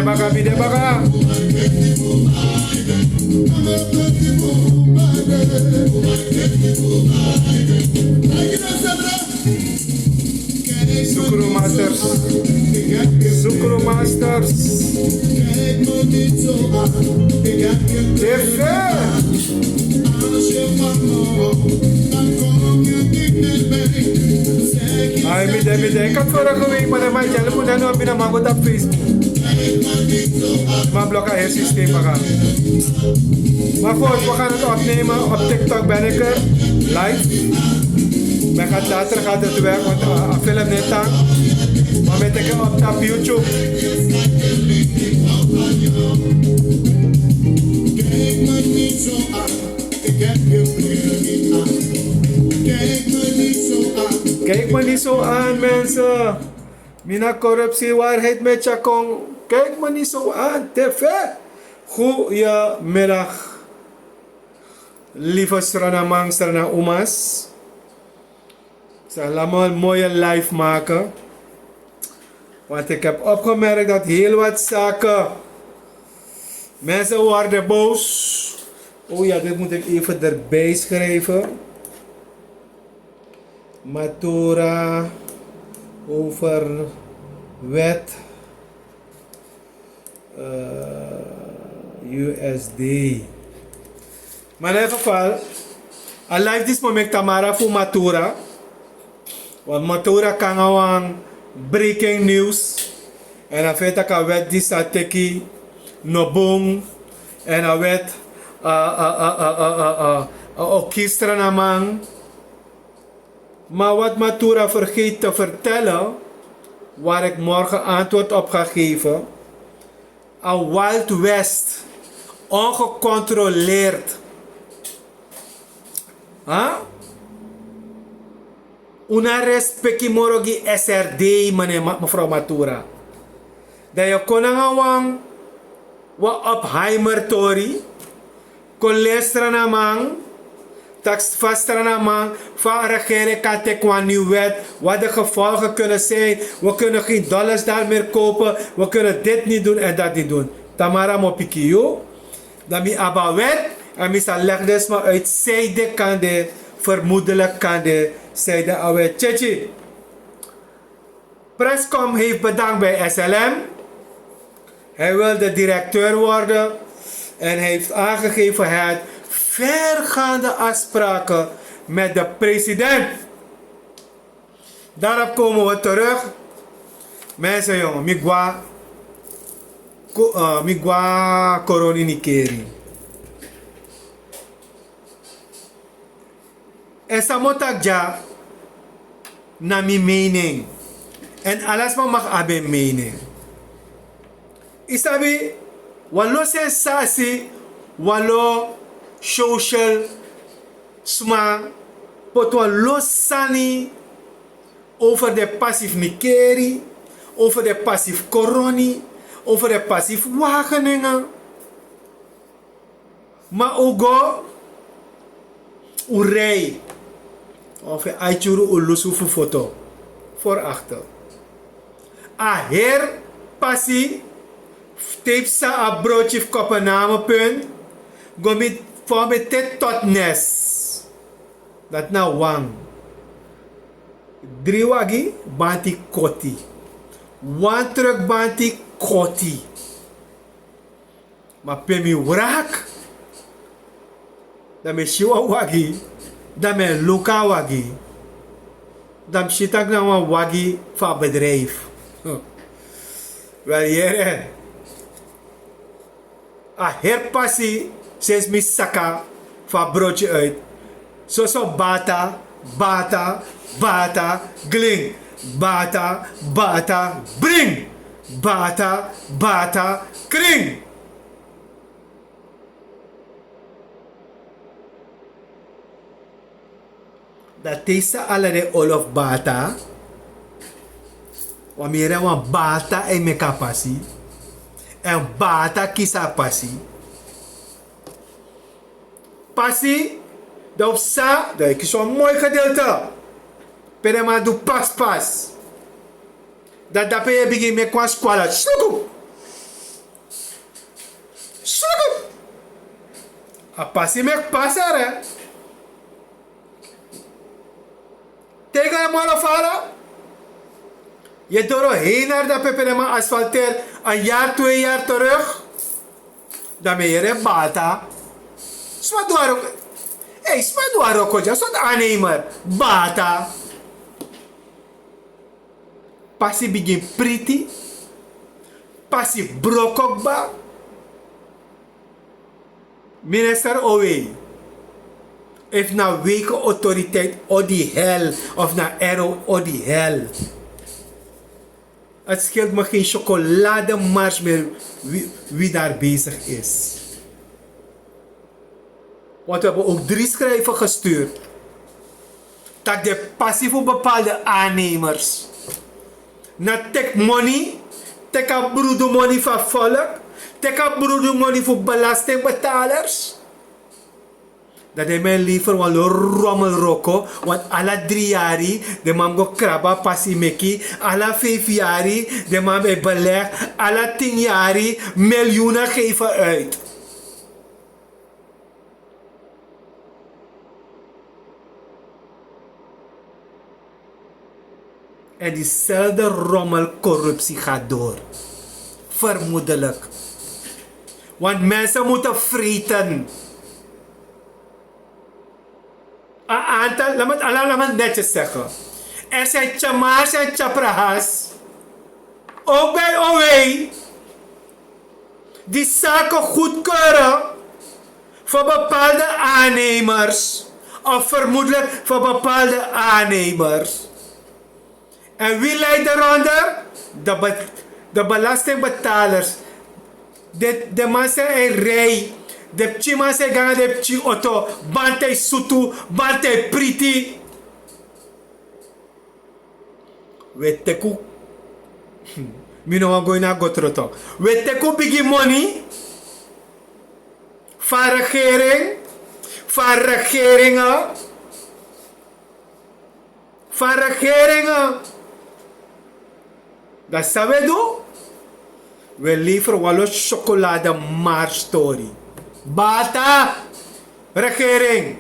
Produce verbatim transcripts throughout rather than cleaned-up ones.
Baka, mi de baka. Sukru Masters. Sukru Masters. Efe. Ai, mi de, mi de. Ik had vorige week, maar dan maak je helemaal niet op in de mango op Facebook. Maar blok aan het systeem gaan. Maar goed, we gaan het opnemen. Op TikTok ben ik er. Live. Maar gaat later gaat het werk, want uh, ik film net aan. Maar met ik op, op YouTube. Kijk me niet zo aan, mensen. Mi na corruptie, waarheid met Chakon. Kijk me niet zo aan, tv. Goedemiddag, lieve Sranamang, Srana Umas. Ze allemaal mooie live maken. Want ik heb opgemerkt dat heel wat zaken, mensen worden boos. Oh ja, dit moet ik even erbij schrijven. Matura over wet uh, U S D. Maar in ieder geval, a live disi momenti tamara fu Matura. Want Matura kon nanga wan breaking news. En a feit taki a wet disi a teki no bun. En a wet a o kisi Sranaman. Maar wat Matura vergeet te vertellen, waar ik morgen antwoord op ga geven, a Wild West, ongecontroleerd. Huh? Un no respeki moro gi S R D, meneer Ma-, mevrouw Matura. Dan yu kon nanga wan, wan Oppenheimer tori. Kon leri Sranaman, taki fa Sranaman, fa a regering kan teki wan nieuw wet, wat de gevolgen kunnen zijn. We kunnen geen dollars daar meer kopen, we kunnen dit niet doen en dat niet doen. Tamara mi o piki yu. Dan mi abi a wet, en mi sa leg den sma uit, sei de kande, vermoedelijk kande, sei de a wet. Tjitji. Prescom heeft bedankt bij S L M. Hij wilde directeur worden en hij heeft aangegeven het vergaande afspraken met de president. Daarop komen we terug. Mensen, jongen, mi gwa, ko-, eh, mi gwa koroni nikeri. En san mi o taki dya na mi mening. En ala sma mag abi en mening. Yu sabi, wan lo sensasi, wan lo social sma poti wan lo sani over den pasi fu Nikeri, over den pasi fu koroni, over den pasi fu Wageningen. Ma un go, un rij. Of a e tyari un lusu fu foto. Voor achter. A heri pasi, te yu psa a broodje fu Kopenhagen punt, go mi, fu mi te tot Nes. Dati na wan. Dri wagi banti koti. Wan truk banti koti. Ma pe mi wraki, dan mi e si wan wagi, dan mi e luku a wagi, dan mi si taki na wan wagi fu a bedrijf. Wel, yere. A heri pasi, sensi mi saka fu a broodje uit. Soso bata, bata, bata, gling. Bata, bata, bring. Bata, bata, kring. Dan te yu sa ala den olof bata, wan mi yere wan bata e meki a pasi, èn bata kisi a pasi. Pasi, dan un psa, dan yu kisi wan moi gedeelte. Pe den man du paspas. Dan dape yu e bigin meki wan skwala. Sluku! A pasi meki pasi. Tega e moro fara. Ye doro hei nari dan pepe den man asfalteri a yari twe yari teruk. Dan mi e yere bata. Sma du a wroko. Ei, sma du a wroko dya, sma du a nemer. Bata. Pasi bigin priti. Pasi broko kba. Minister Owei, efu na weke autoriteit odi hel of na ero odi hel. Het scheelt me geen chocolademars meer wie, wie daar bezig is. Want we hebben ook drie schrijven gestuurd. Dat de passie voor bepaalde aannemers. Na tek money, tek a brudu money van volk, tek a brudu money voor belastingbetalers. Dat de men lever wan lo rommel roko, want ala dri yari de man go kraba pasi meki, ala vijf yari de man ben beleg, ala tin yari miljoenen geven uit. En diezelfde rommel corruptie gaat door. Vermoedelijk. Want mensen moeten vreten. Een aantal, laat me het, laat me het netjes zeggen. Er zijn tjamars en tjaprahas, ook bij O W, die zaken goedkeuren voor bepaalde aannemers, of vermoedelijk voor bepaalde aannemers. En wie lijdt daaronder? De, be- de belastingbetalers. De, de man zijn in rij. De pchiman zijn gangen, de pchi auto. Bantai sutu, bantai priti. We teku. Mi no wan go ini a go trotok. We teku bigi money. Van regering. Van regering'en. Van regering'en. Dan san we du? We lever wan lo chocolade mar story. Bata. Regering.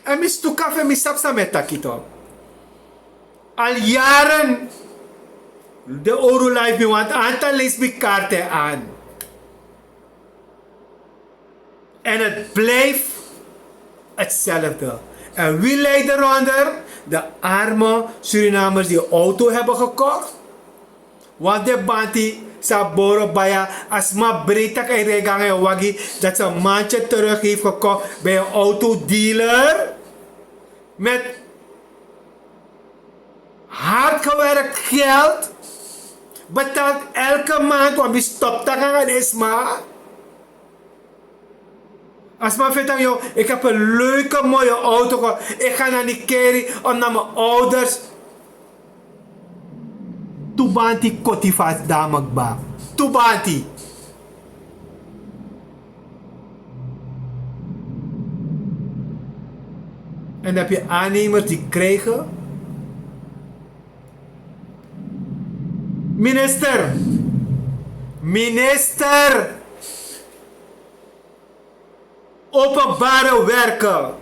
En mi stuka fu mi sabi san mi e taki tu. Al jaren de oro life mi want aantal leisi mi kaarten aan. En het blijft hetzelfde. En wie lijdt eronder? De arme Surinamers die een auto hebben gekocht. Want de banti sa boro baya, a sma breed tak' e rij go nanga en wagi, dat zijn mandje terug heeft gekocht bij een autodealer. Met hard gewerkt geld. Betaalt elke maand, want mi stop tak' nanga den sma. A sma feti nanga yu, ik heb een leuke mooie auto gekocht. Ik ga naar Nikeri om naar mijn ouders. Tu banti koti fu a dame kba. Tu banti. En dan heb je aannemers die krijgen. Minister. Minister. Openbare werken.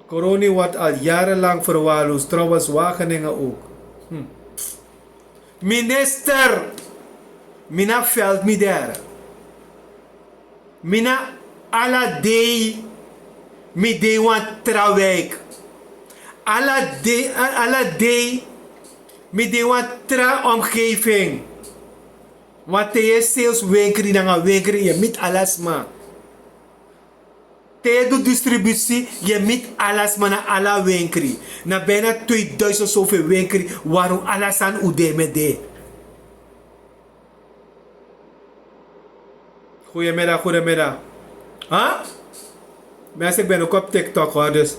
Coronie wordt al jarenlang verwaarloosd, trouwens Wageningen ook. Hm. Minister, mi na veld mi dere. Mi na ala dei mi dei wan tra wijk. Ala dei, ala dei mi dei wan tra omgeving. Want te yu e sales wenkri nanga wenkri, yu e miti ala sma. Te yu e du distributie, yu e miti ala sma na ala wenkri. Na bijna tweeduizend zoveel wenkri, waarom ala sani un de met de. Goedemiddag, goedemiddag. Huh? Mensen, ik ben ook op TikTok hoor, dus.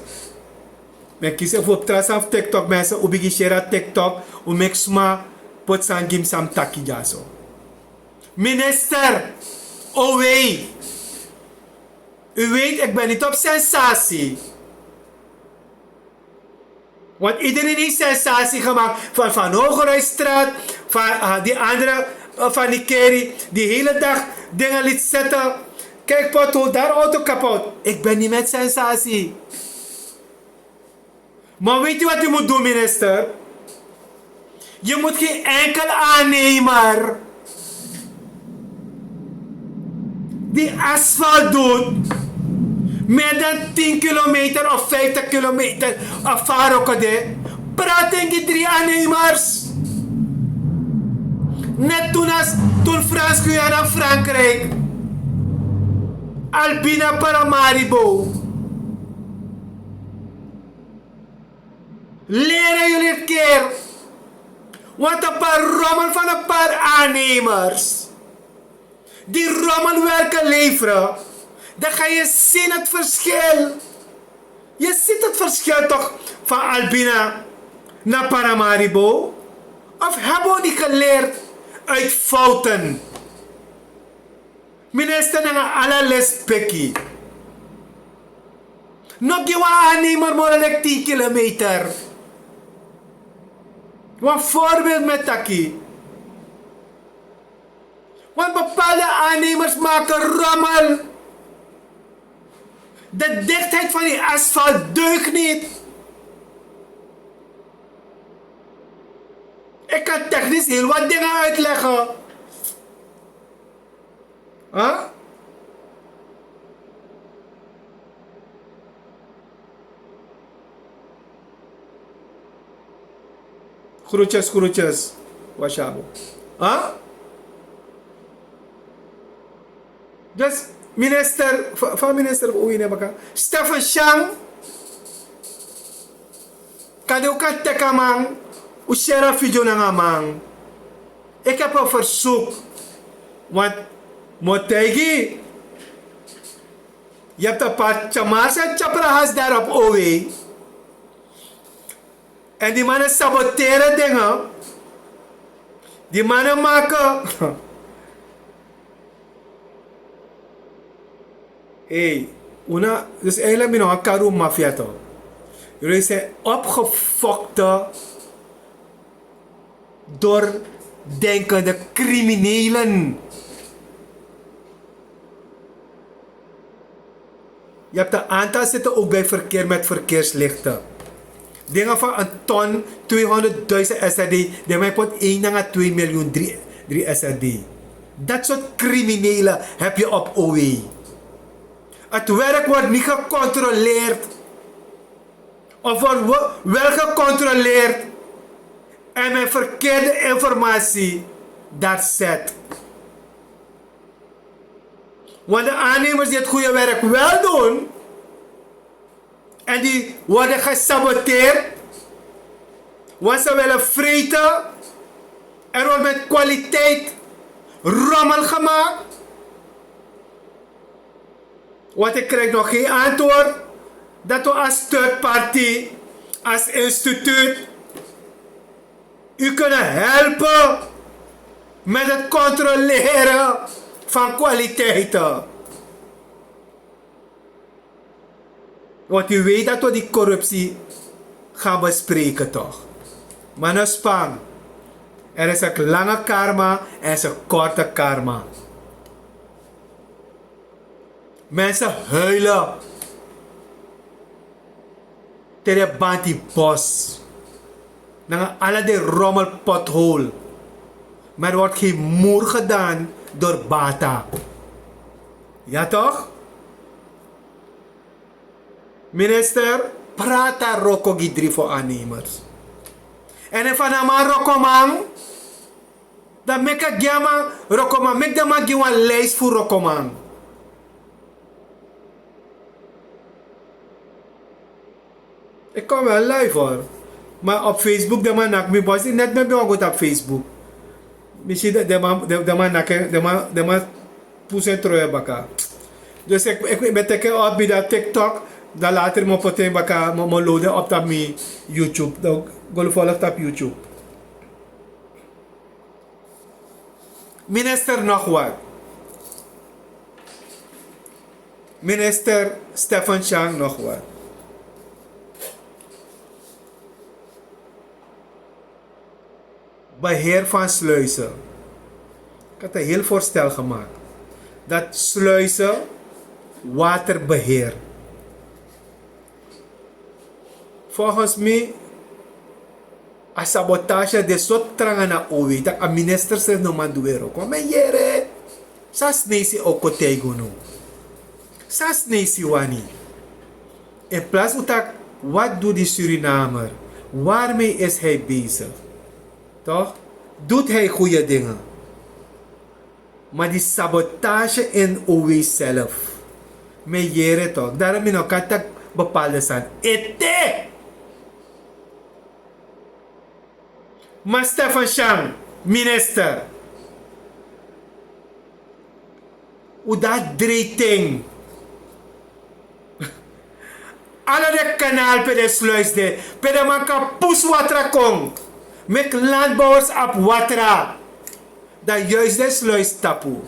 Men kisi fu op tra sani fu TikTok, mensen, un bigin share a TikTok, un meki sma poti sani gi mi san mi taki dyaso. Minister, O W, u weet, ik ben niet op sensatie. Want iedereen heeft sensatie gemaakt van, van Hogerhuisstraat, van die andere, van die keri, die hele dag dingen liet zitten. Kijk, pothol, daar auto kapot. Ik ben niet met sensatie. Maar weet u wat u moet doen, minister? Je moet geen enkel aannemer die asfalt doet, meer dan tien kilometer of vijftig kilometer of farokode, praat tegen die drie aannemers. Net toen als toen Frans Guyana, Frankrijk, Albina, Paramaribo. Leren jullie het keer. Want een paar rommel van een paar aannemers die rommelwerken leveren, dan ga je zien het verschil. Je ziet het verschil toch van Albina naar Paramaribo? Of hebben we niet geleerd uit fouten? Minister, nanga ala lespeki, no gi wan aannemer moro leki tien kilometer. Wan voorbeeld met taki. Want bepaalde aannemers maken rommel. De dichtheid van die asfalt deugt niet. Ik kan technisch heel wat dingen uitleggen. Huh? Groetjes, groetjes. Washabo. Huh? Dus minister, fa, fa minister fu Uwine baka. Stefan Shang. Kande un kan teki a man, un share a video nanga a man. Ik heb een verzoek. Want mi o taigi, je hebt een paar Tjamarse en Tjaprahas daar op O W. En die mannen saboteren dingen. Die mannen maken Hey, una, dus eigenlijk mi no wan kari un mafia toch. Jullie zijn opgefokte, doordenkende criminelen. Je hebt een aantal zitten ook bij verkeer met verkeerslichten. Dingen van een ton, tweehonderdduizend S R D, dan ben je pot één nanga twee miljoen, drie, drie S R D. Dat soort criminelen heb je op O W. Het werk wordt niet gecontroleerd. Of wordt wo-, wel gecontroleerd en men verkeerde informatie daar zet. Want de aannemers die het goede werk wel doen, en die worden gesaboteerd, want ze willen vreten, er wordt met kwaliteit rommel gemaakt. Want ik krijg nog geen antwoord dat we als third party, als instituut, u kunnen helpen met het controleren van kwaliteiten. Want u weet dat we die corruptie gaan bespreken, toch? Maar no span. Er is een lange karma en er is een korte karma. Mensen huilen. Te den banti bos. Nanga ala den rommel pothole. Maar er wordt geen moer gedaan door Bata. Ja toch? Minister, prata roko gi dri fu aannemers. En efu a no man rokoman, dan meki a gi a man rokoman, meki den man gi wan lijst fu rokoman. Ik kom wel live hoor. Maar op Facebook den man naki mi, bos, net mi ben wani go tapu Facebook. Mi si den, den man, den, den man naki, den man, den man pusu en troi baka. Dus ik, ik, ik ben teki en op bij dat TikTok. Dan later mi o poti en baka, mi o, mi o load en op tapu mi YouTube. Dan go follow tapu YouTube. Minister, nog wat. Minister Stefan Chang, nog wat. Beheer van sluizen. Ik had een heel voorstel gemaakt dat sluizen waterbeheer. Volgens mi a sabotage de so tranga na owe, dat a minister srefi no man du weri. Kon mi yere. San snesi o kon taigi unu? San snesi wani? In plaats un taki, wat doet die Surinamer? Waarmee is hij bezig? Toch? Doet hij goede dingen? Maar die sabotage in owe zelf. Mi yere toch. Daarom mi no kan taki bepaalde sani. Ete! Ma Stefan Shan, minister. Un dati dreiting. Ala den kanaal pe den sluis de, pe den man kan pusu watra kon. Meki landbouwers abi watra. Dan juist den sluis tapu.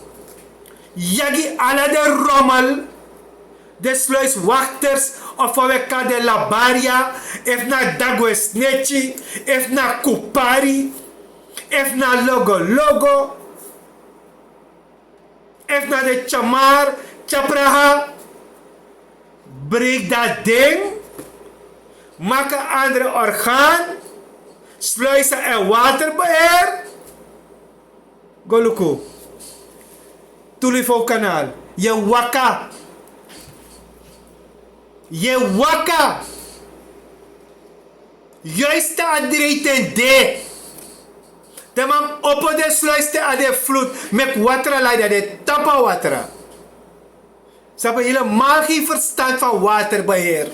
Yagi ala den rommel. Den sluiswachters, of fa wi e kari den labaria, efu na Dagwe Sneki, efu na Kupari, efu na Logologo, efu na den Tyamar, Tyapraha. Breki dati ding. Maki en andere orgaan, sluizen en waterbeheer. Go luku. Tulifo kanaal. Yu e waka. Yu e waka. Juist te a dreiting de. Den man opo den sluis te a de vloed. Meki watra lai, dan den tapu a watra. Ze hebben helemaal geen verstand van waterbeheer.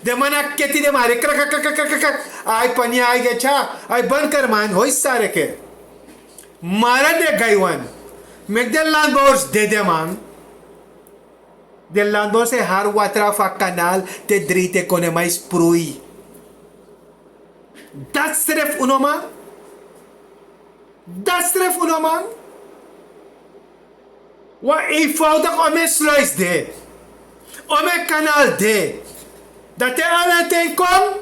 Den man na keti den man, krak, krak, krak, krak, krak. Ai, panya, ai, getya, ai, bankerman, hoi, sareke. Mara den gaiwan. Meki den landbouwers dede, man. Den landbouwers e hari watra fu a kanaal te dreiting kon, den man e sproi. Dati srefi un no man. Dati srefi un no man. Wan eenvoudig, omeni sluis de, omeni kanaal de. Dan te ala ten kon,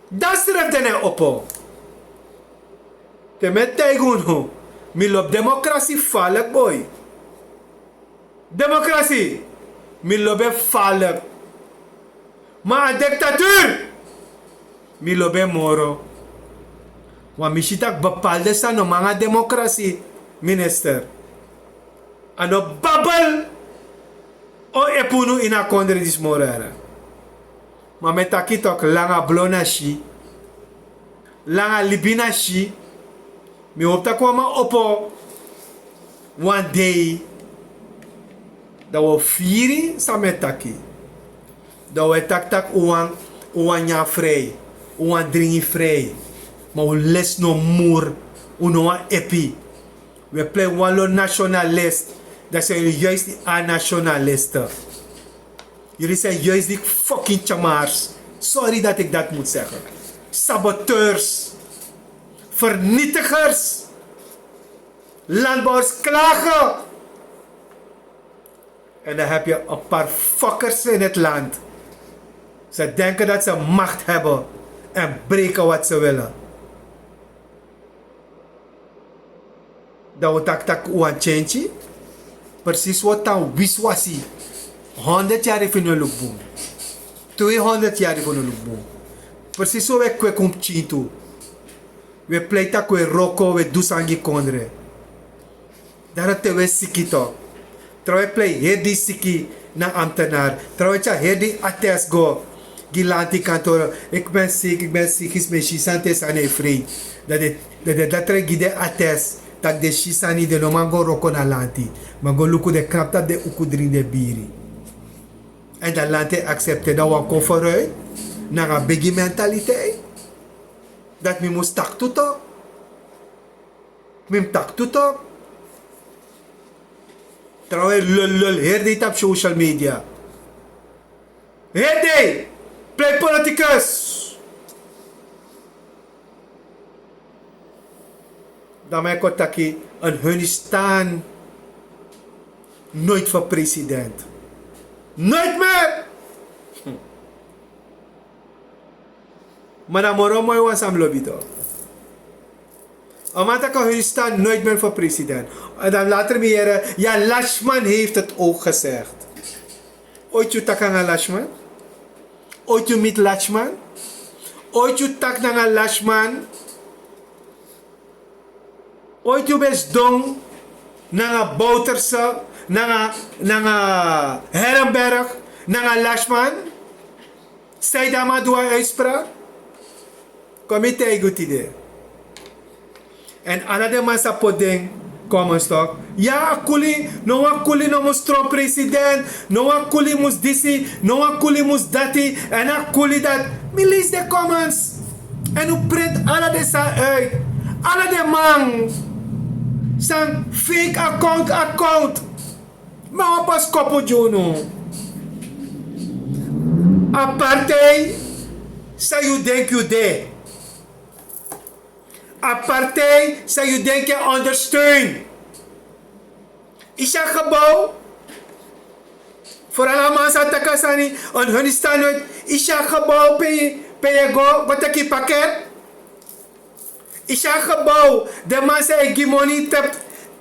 dan srefi den e opo. Te mi e taigi unu, mi lobi democratie, falek boi. Democratie, mi lobi en falek. Ma a dictatuur, mi lobi en moro. Want mi si taki bepaalde sani no man nanga democratie, minister. A no babel o e puru unu ini a kondre disi moro yara. Ma mi e taki toch, langa blo na si, langa libi na si. Mi hopi taki wan man opo wan dei, dan wi o firi san mi e taki. Dan wi e taki taki un wani, un wani nyan vrij, un wani dringi vrij. Ma un lesi no muru, un no wani epi. Wi e plei wan lo nationalist, dan san yuru juist a nationalist. Jullie zijn juist die fucking Tyamars. Sorry dat ik dat moet zeggen. Saboteurs. Vernietigers. Landbouwers klagen. En dan heb je een paar fuckers in het land. Ze denken dat ze macht hebben en breken wat ze willen. Dan wi taki taki un wani tyentyi. Precies wi o tan wiswasi. Honderd yari fu no luku bun. Tweehonderd yari fu no luku bun. Precies wi e kweki un pikin tu. Wi e plei taki wi e wroko, wi e du sani gi kondre. Dati te wi e siki toch. Trawan e plei heri dei siki na ambtenaar. Trawan e tyari heri dei attest go gi lanti kantoro. Ik ben ziek, ik ben psychisch, mi e si sani te sani e wrei. Dan den, dan den datra e gi den attest taki den si sani, den no man go wroko na lanti. Ma go luku den knapu tapu den uku dringi den biri. En dan lanti e accepteer, dan wi o kon vooruit nanga bigi mentaliteit. Dati mi mus taki tu toch. Mi mus taki tu toch. Trawan e lul lul heri dei tapu social media. Heri dei plei politicus. Dan mi e kon taki, en Hunistan nooit voor president. Nooit meer. Ma na moro moi wan san mi lobi toch. Een man taki Hindustan nooit meer voor president. En dan later mi yere, ja, Lashman heeft het ook gezegd. Ooit yu taki nanga Lashman? Ooit yu meet Lashman? Ooit yu taki nanga Lashman? Ooit yu ben sidon nanga Bouterse, nanga, nanga Herrenberg, nanga Lashman? San yu dati man du wan uitspraak? Kon mi taigi yu tide. En ala den man sa poti den comments toch. Ya, a kuli, no wan kuli no mus tron president, no wan kuli mus disi, no wan kuli mus dati, en a kuli dati. Mi leisi den comments. En un print ala den sani uit. Ala den man san fake account, account. Ma wan boskopu gi unu. A partij san yu denki yu de. A partij san yu denki e ondersteun. Yu si a gebouw. Vooral a man san taki a sani, en Hindustan, yu si a gebouw pe, pe yu e go, go teki pakket. Yu si a gebouw, den man san e gi moni te,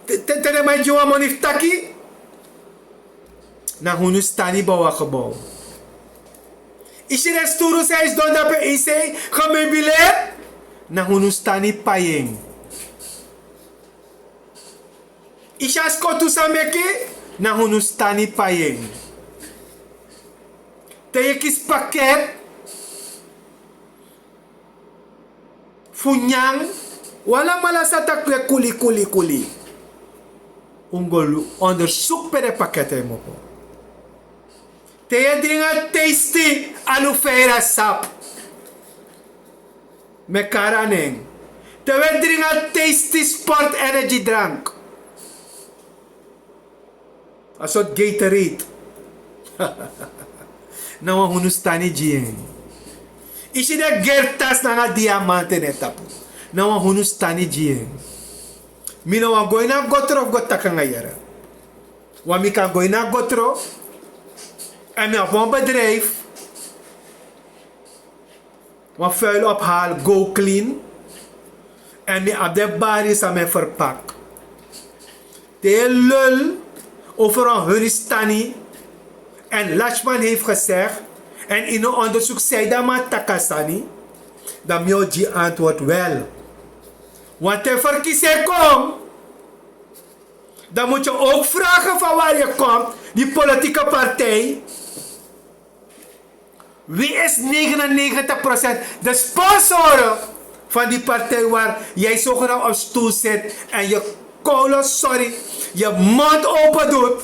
te, te den man e gi wan moni fu taki. Na Hindustan bow a gebouw. Yu si den sturu san e sidon dape, yu si gemeubileerd. Na Hindustan pai en. Yu si a skotu san meki, na Hindustan pai en. Te yu e kisi pakket fu nyan, wan alamala sa taki wi e kuli, kuli, kuli. Un go ondersuku pe den pakket e kmopo. Te yu e dringi a tasty aloe vera sap, mi e kari a nen. Te wi e dringi a tasty sport energy drank, a sortu Gatorade. Na wan Hindustan gi en. Yu si den gertas nanga diamanten na en tapu. Na wan Hindustan gi en. Mi no wani go ini a gotro fu go taki nanga yere. Want mi kan go ini a gotro. En mi abi wan bedrijf. Wan vuil ophaal, go clean. En mi abi den bari san mi e verpak. Te yu e lul over wan Hindustani en Lashman heeft gezegd, en yu no ondersuku san yu dati man taki a sani, dan mi o gi antwoord wel. Want te verkiezing e kon, dan moet je ook vragen van waar je komt, die politieke partij. Wie is negenennegentig procent de sponsoren van die partij waar jij zogenaamd op stoel zit en je kolo, sorry, je mond open doet?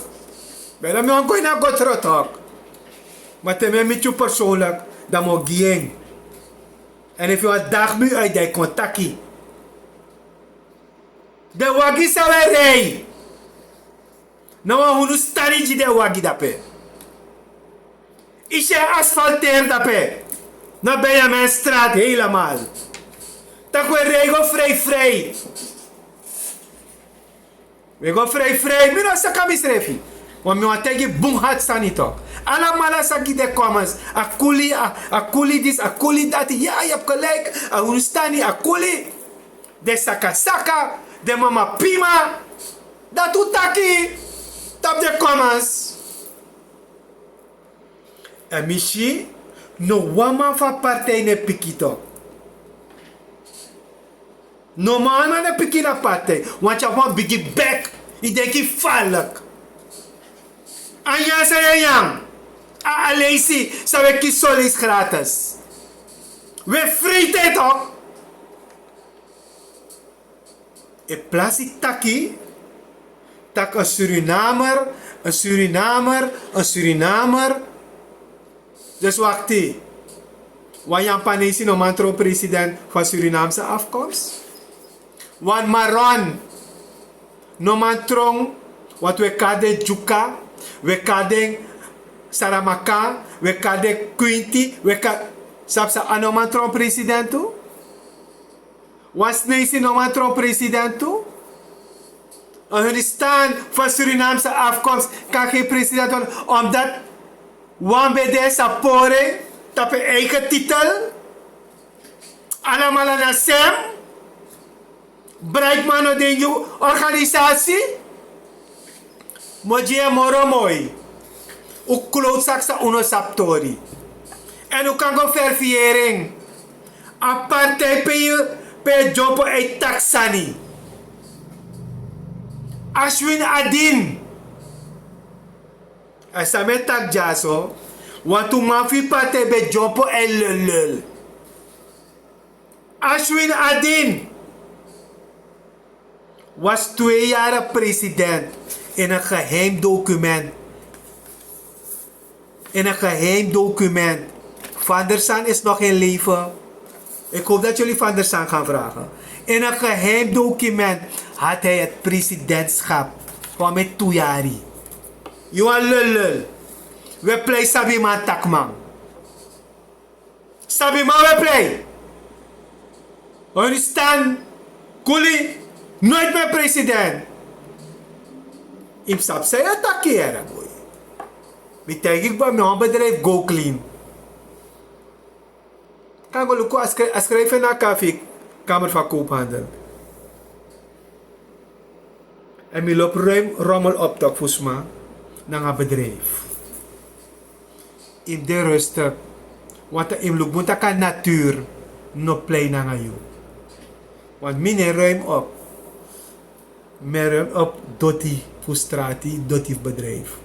Bijna mi wan go ini a gotro tok. Maar te mi e miti yu persoonlijk, dan mi o gi en. En efu yu wan daag mi uit, dan yu kon taki. Den wagi san wi e rij, na wan Hindustani gi den wagi dape. Yu si a asfalteri dape. Na Benjaminstraat helemaal. Tak' wi e rij go vrij vrij. Wi e go vrij vrij. Mi no saka misrefi. Want mi wani taigi bun hati sani tok. Alamala san gi den comments, a kuli, a, a kuli disi, a kuli dati. Ya, yu abi gelijk. A Hindustani, a kuli. Den sakasaka, den mama pima. Dati un taki tapu den comments. En mi si, no wan man fu a partij no e piki tok. No man no e piki na partij. Want yu abi wan bigi bek, yu denki falek. A nyan san yu e nyan, a, a leisi san wi e kisi son leisi gratis. Wi e freiti en tok. In plaats taki, taki een Surinamer, een Surinamer, een Surinamer. Dus wakti. Wan Japanesi no man tron president van Surinaamse afkomst. Wan Maron no man tron, want wi e kari den Dyuka, wi e kari den Saramaka, wi e kari den Kwinti, wi e kari, sabi san, a no man tron president tu. Wan Snesi no man tron president tu. Een Hindustan van Surinaamse afkomst kan geen president worden, omdat wan ben de sa pori tapu en eigen titel. Alamala na sem. Brightman no denki organisasi. Mo gi en moro moi. Un klowtsaki san un no sabi tori. Èn un kan go ferfieri en. A partij pe yu pe dyompo e taki sani. Ashwin Adin. A san mi e taki dyaso. Wantu man fu yu partij ben dyompo e lulul. Ashwin Adin was twee jaren president in een geheim document. In een geheim document. Van der Sar is nog in leven. Ik hoop dat jullie Van der Sar gaan vragen. In een geheim document had hij het presidentschap. Kwam met Tuyari. Yu a lulul. We play sabi man takman. Sabi man we play. Oni stan kuli. Nooit meer president. Im sab saya takera boy. Mi taigi kba mi hon bedrijf go clean. Kan go luku a schrijven na kafi kamer van koophandel. En mi loop ruim rommel op tok fu sma nanga bedrijf. Im de rustig. Want im luk bun taki a natuur no plei nanga yu. Want mi ne ruim op. Mi e ruim op doti fu strati, doti fu bedrijf.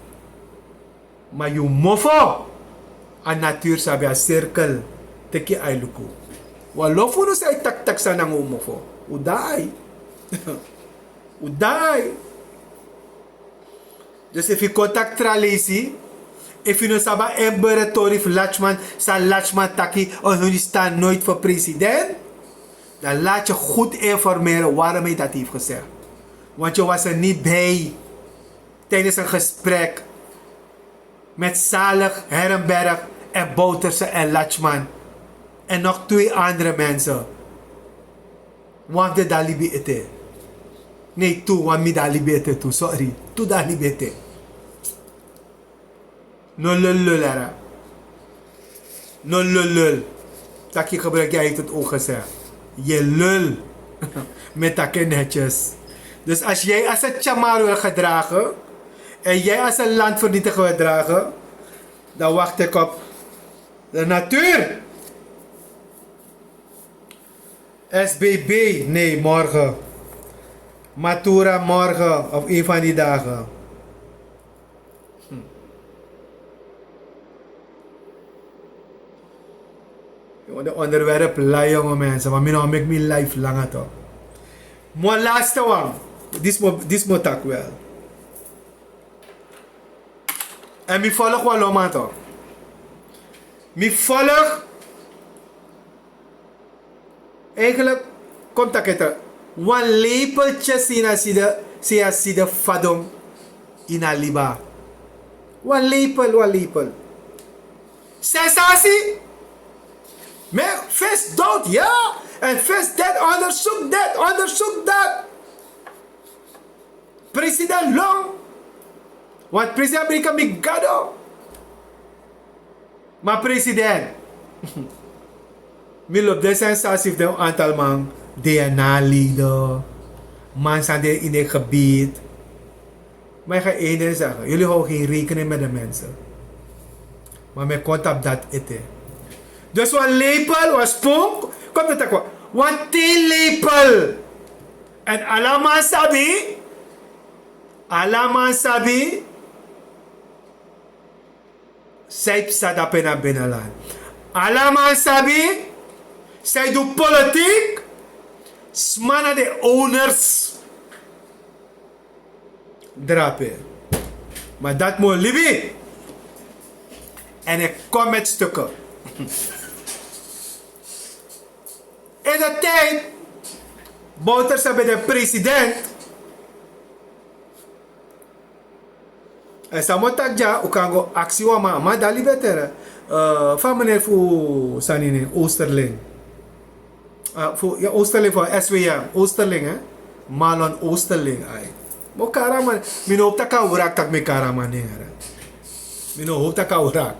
Ma yu mofo a natuur sabi a sirkel. Teki ai luku. Wan lo fu unu sai taktak san nanga un mofo. Un dan ai. Un dan ai. Dus efu yu kon taki tra leisi, efu yu no sabi a en bere tori fu lachman, san lachman taki, on huni stan noit fu president, dan lati yu gud informere warom hei dati hefi gesegi. Want yu was er nit bij tijdens en gesprek met salig herenberg en bouterse en lachman, en nog twee andere mensen. Wan fu den de a libi ete. Nei tu wan mi de a libi ete tu sori. Tu de a libi ete. No lul lul era. No lul lul. Taki gebruik yu a heiti tu ongese. Yu e lul. Mi e taki en netyes. Dus as yu a se tyamar wil gedragen en yu a se landvernietiger wil dragen, dan wakt ik op de natuur. S B B, nee, morgen. Matura morgen of een van die dagen. Hm. Yu want de onderwerp lai yonge mensen, maar mi no mek mi life langer toch. Mo laatste wan. Dis mo dis mo tak wel. En mi volg wan loman toch. Mi volg. Eigenlijk komt dat het wan lepeltje sinaside sinaside fadon in a liba. Wan lepel wan lepel. Sensatie. Met vis dood ja. En vis dit onderzoek dit onderzoek dat. President long. Want president brika mi gado. Ma president, mi lobi den sensatie fu den antal man, DNA leden, man san de ini en gebied. Maar ik ga één ding zeggen, jullie houden geen rekening met de mensen. Maar men komt op dat ete. Dus wan lepel wan spon, komt het akwa, wan theelepel. En alaman sabi, alaman sabi. Sai psa dape na benalan. Alaman sabi. Sai du politik. Sma na de owners. Drape. Maar dat mo libi. En ik kom met stukken. In de tijd bouter sabi de president. En san mo taki dya un kan go aksi wan man a man dali betere. Fa a meneer fu sani nen oosterling. Fu ya oosterling fu a swm oosterling. Malon oosterling ai. Mi o kari a man. Mi no hopi tak' a wrak tak' mi kari a man nen. Mi no hopi tak' a wrak.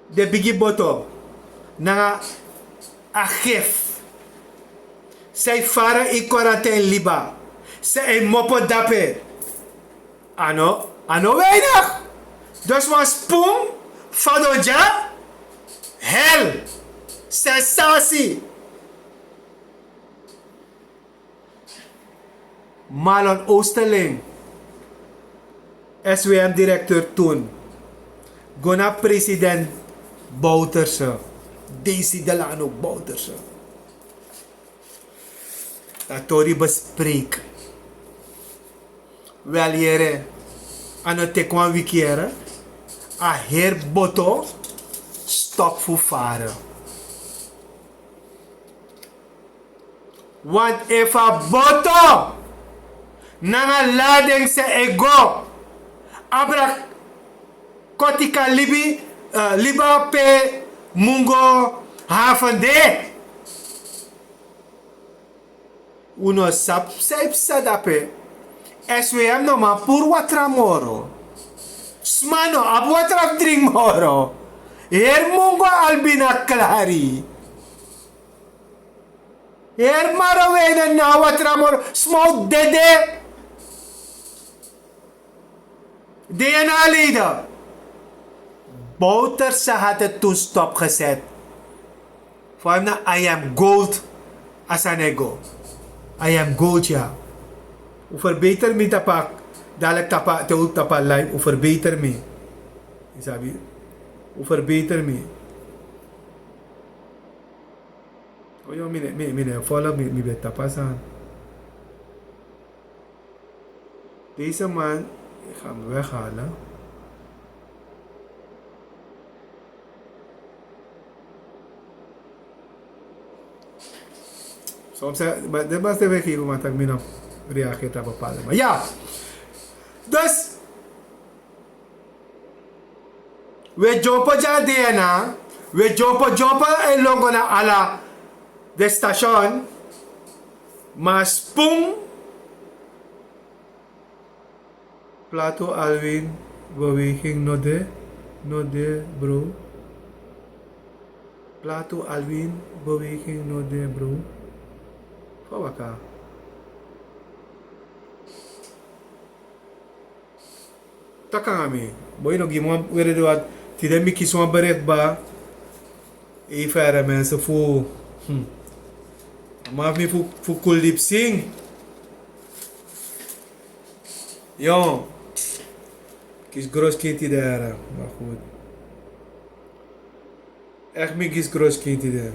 Den bigi boto nanga a gif. San e fara ini quarantaine liba, san e mopo dape. A no, a no weinig. Dus wan spun fadon dya, hel, sensatie. Marlon Oosterling, S W M-directeur toen, go na president Bouterse, Daisy Delano Bouterse. A tori bespreek. Wel, yere, a no teki wan wiki, yere, a heri boto stop fu fara. Want efu a boto nanga lading san e go, abra Kotika libi, eh, liba pe mungo haven de. Un no sabi san e psa dape. S W M no man puru watra moro. Sma no abi watra fu dringi moro. Heri mungo Albina klari. Heri maro wei no abi watra moro. Sma o dede. D N A-leider. Bouterse had het toen stopgezet. Voor hem naar I am Gold. Asanego. I am Gold, ja. U verbeter mi tapak. Dadelijk tapa, te u tapa live. U verbeter mi. Isabi. U verbeter mi. Oh, yo, mi ne, mi, mi ne, follow mi, mi ben tapa san. Deze man, ik ga hem weghalen. Soms, eh, maar dit was de weggever, maar dat ik min op reageert op bepaalde. Maar ja, dus we jump op D N A, we jump op, jump op en longo na ala de station. Maar spoon. Plato Alwin, beweging no de, no de, bro. Plato Alwin, beweging no de, bro. Fa waka. Taki nanga mi. Boi, no gi mi wan weri de wat. Tide mi kisi wan bericht kba. Ei, fere mensen fu. Hmm. A man fu mi fu, fu Kulip Sing. Yo. Kisi gros skin tide, maar goed. Echt, mi kisi gros skin tide.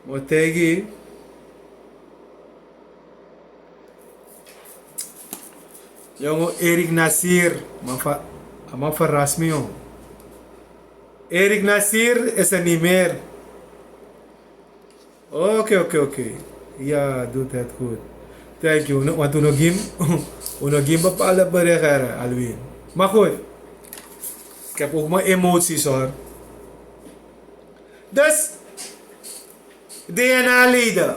Mi o taigi. Jongen, Erik Nasir, man fa-, a man verras mi, jong. Erik Nasir is er niet meer. Oké, oké, oké. Ja, doet het goed. Thank you. No, want un no gi mi, un no gi mi bepaalde bericht, hè, Alwin. Maar goed. Ik heb ook mijn emoties, hoor. Dus, D N A-leden.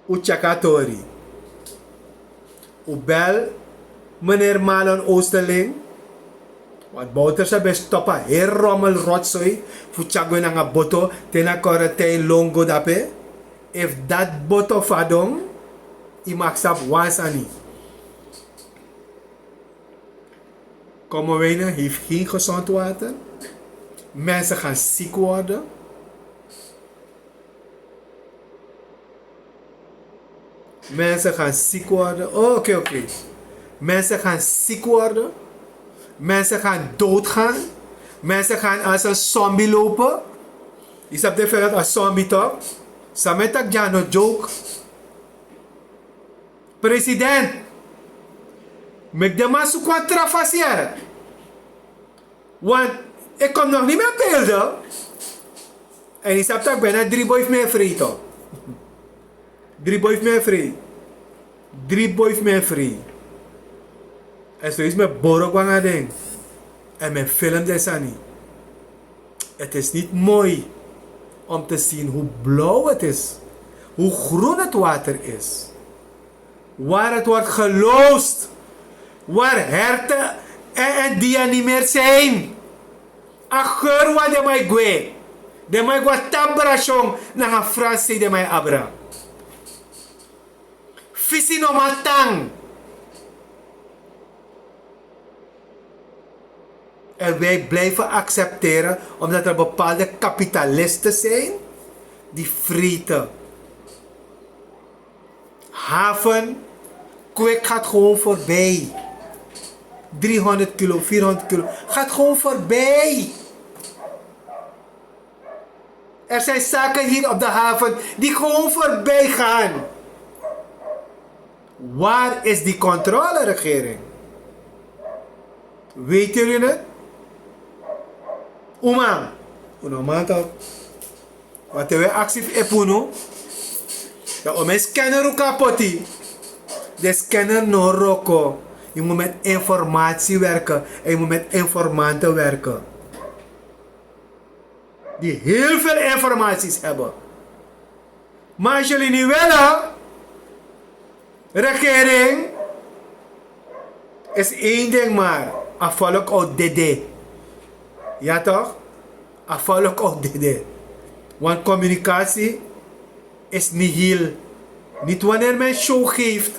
Un tyeki a tori. Un bel meneer Marlon Oosterling. Want Bouterse ben stop a heri rommel rotzooi fu tyari gwe nanga boto te na quarantaine lon go dape. Efu dati boto fadon, yu mag sabi wan sani. Commewijnen heeft geen gezond water. Mensen gaan ziek worden. Mensen gaan ziek worden. Oh, oké, oké. Mensen gaan ziek worden. Mensen gaan doodgaan. Mensen gaan als een zombie lopen. Yu sabi den feni dati, a zombie toch? San mi e taki dya no joke. President, meki den man suku wan tra fasi, yere. Want ik kom nog niet met beelden. En yu sabi taki bijna drie boi fu mi e frei, toch? Drie boi fu mi e frei. Drie boi fu mi e frei. En so is mi e boro go nanga den. En mi e film den sani. Het is niet mooi om te zien hoe blauw het is, hoe groen het water is, waar het wordt geloosd. Waar herte en, en dia niet meer zijn. A geur wan den man e gwe. Den man e go a tapu brashon nanga fransi den man e abra. Fisi no man tan. En wij blijven accepteren omdat er bepaalde kapitalisten zijn die vreten. Haven, kwik gaat gewoon voorbij. Driehonderd kilo, vierhonderd kilo, gaat gewoon voorbij. Er zijn zaken hier op de haven die gewoon voorbij gaan. Waar is die controle, regering? Weten jullie het? Uma, uno manta. Wat we actief epunu. Dan om een scanner ook kapoti. De scanner no roko. Je moet met informatie werken en je moet met informanten werken. Die heel veel informaties hebben. Maar als jullie niet willen, regering, is één ding maar, a volk out dede. Ja toch? A volk out dede. Want communicatie is niet heel. Niet wanneer men show geeft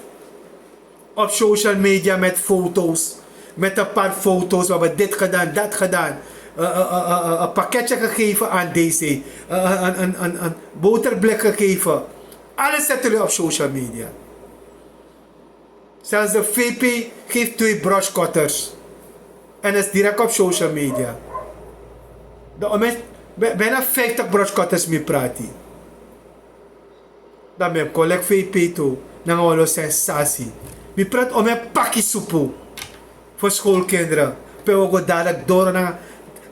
op social media met foto's. Met een paar foto's, we hebben dit gedaan, dat gedaan. Eh, eh, eh, eh, eh, een pakketje gegeven aan D C. Eh, eh, een, een, een, een boterblik gegeven. Alles zetten jullie op social media. Zelfs de V P geeft twee broskotters. En is direct op social media. De omen, bij-, bijna vijftig broskotters mi prati. Dan mi e collect V P tu, nanga wan lo sensatie. Mi prati om en pakkie supu voor schoolkinderen. Pe we go dadelijk door nanga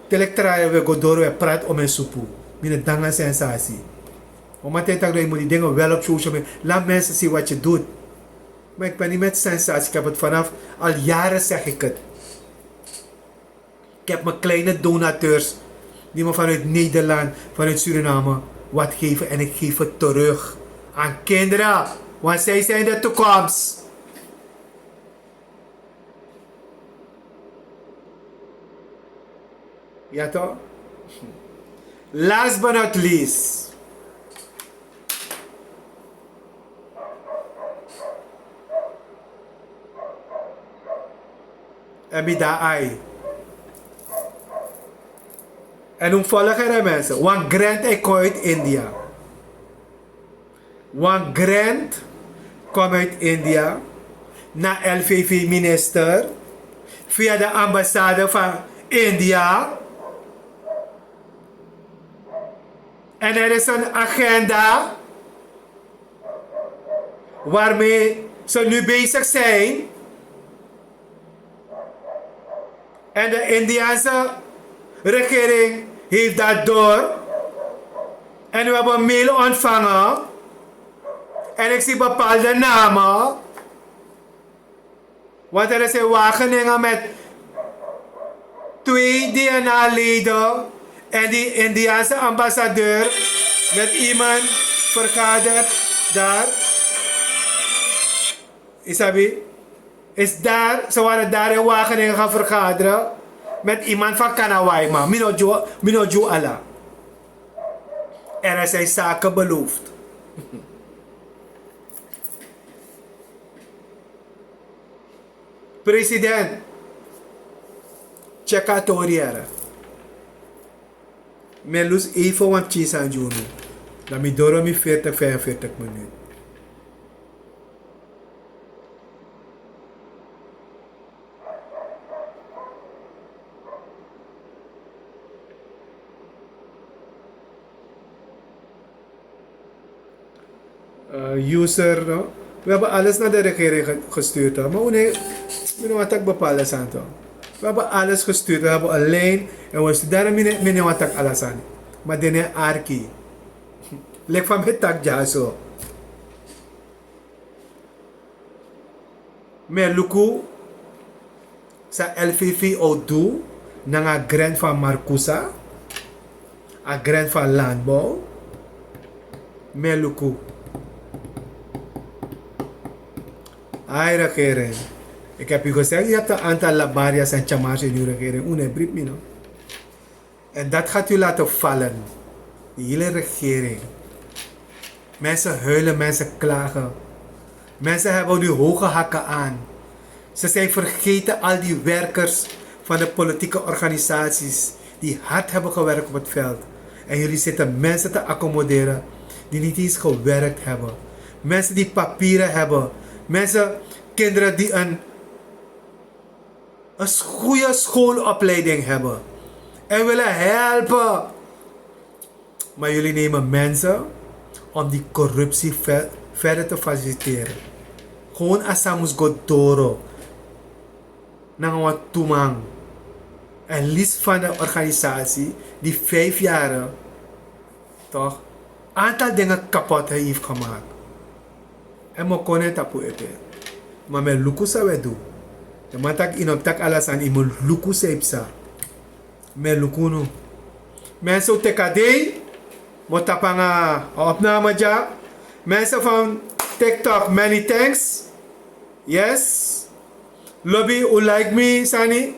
te leki tra yari we go door, we prati om en supu. Mi no de nanga sensatie. Mama, te taki dat je moet die dingen wel op social media. Laat mensen zien wat je doet. Maar ik ben niet met sensatie. Ik heb het vanaf, al jaren zeg ik het. Ik heb mijn kleine donateurs die me vanuit Nederland, vanuit Suriname wat geven en ik geef het terug aan kinderen, want zij zijn de toekomst. Ja toch? Last but not least. En mi dan ai. En un volgende mensen. Wan grant e kon uit India. Wan grant kom uit India na L V V-minister via de ambassade van India. En er is een agenda waarmee ze nu bezig zijn. En de Indiaanse regering heeft dat door. En we hebben een mail ontvangen. En ik zie bepaalde namen. Want er is in Wageningen met twee D N A-leden en die Indiaanse ambassadeur met iemand vergaderd daar. Isabi, is daar, ze waren daar in Wageningen gaan vergaderen met iemand van Kanawaima. Mi no Ju-, mi no Ju ala. Er zijn zaken beloofd. President, check a tori yere. Mi e lusu even wan pikin sani gi unu. Dan mi doro mi veertig, vijfenveertig minuten. Eh, user, no? We hebben alles naar de regering ge-, gestuurd, hè. Maar nee, mi no wani taki bepaalde sani, toch. We hebben alles gestuurd, we hebben een lijn en we sturen. Daarom mi no, mi no wani taki ala sani. Maar den e arki. Leki fa mi taki dyaso. Mi e luku san L V V o du nanga a grant van Marcusa, a grant van landbouw. Mi e luku. Ai, regering. Ik heb u gezegd, u hebt een aantal labaria's en tjamars in uw regering. U neemt niet meer, no? En dat gaat u laten vallen. Die hele regering. Mensen huilen, mensen klagen. Mensen hebben nu hoge hakken aan. Ze zijn vergeten, al die werkers van de politieke organisaties die hard hebben gewerkt op het veld. En jullie zitten mensen te accommoderen die niet eens gewerkt hebben. Mensen die papieren hebben. Mensen, kinderen die een, een goede schoolopleiding hebben. En willen helpen. Maar jullie nemen mensen om die corruptie ver-, verder te faciliteren. Gewoon als ze moest go doro. Nanga wan tumang. En list van de organisatie die vijf jaren, toch, aantal dingen kapot heeft gemaakt. En mi o kon na en tapu ete. Ma mi e luku san un e du. Den man taki yu no mus taki ala sani, yu mus luku san yu psa. Mi e luku unu. Mensen, un teki a dei. Mi o tapu nanga a opname dya. Mensen van TikTok, many thanks. Yes. Lobi, un like mi sani.